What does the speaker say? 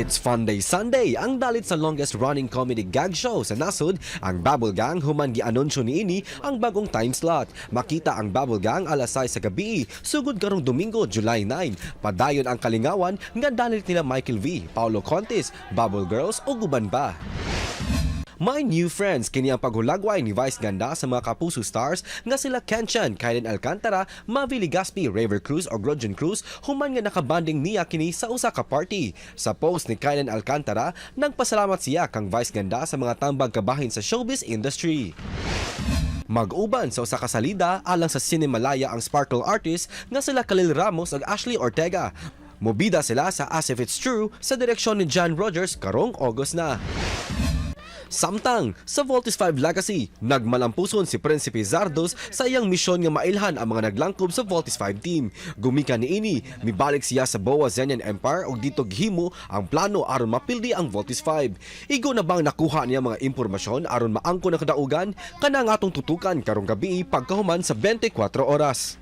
It's Fun Day Sunday, ang dalit sa longest running comedy gag show sa nasod, ang Babble Gang, human gi-anunsyo niini ang bagong time slot. Makita ang Babble Gang alas 6 sa gabi, sugod karong Domingo, July 9. Padayon ang kalingawan nga dalit nila Michael V, Paolo Contis, Bubble Girls ug uban pa. My New Friends, kini ang paghulagway ni Vice Ganda sa mga Kapuso stars nga sila Ken Chan, Kyline Alcantara, Mavy Legaspi, Rayver Cruz o Rodjun Cruz human nga nakabanding niya kini sa usa ka party. Sa post ni Kyline Alcantara, nagpasalamat siya kang Vice Ganda sa mga tambag kabahin sa showbiz industry. Mag-uban sa usa ka salida alang sa Cinemalaya ang Sparkle artist nga sila Khalil Ramos ug Ashley Ortega. Mobida sila sa As If It's True sa direksyon ni John Rogers karong August na. Samtang, sa Voltes 5 Legacy, nagmalampuson si Prinsipe Zardos sa iyang misyon nga mailhan ang mga naglangkob sa Voltes 5 team. Gumikan niini, mibalik siya sa Boa Zenian Empire ug dito gihimo ang plano aron mapildi ang Voltes 5. Igo na bang nakuha niya mga impormasyon aron maangko na kadaugan? Kana nga atong tutukan karong gabi pagkahuman sa 24 Oras.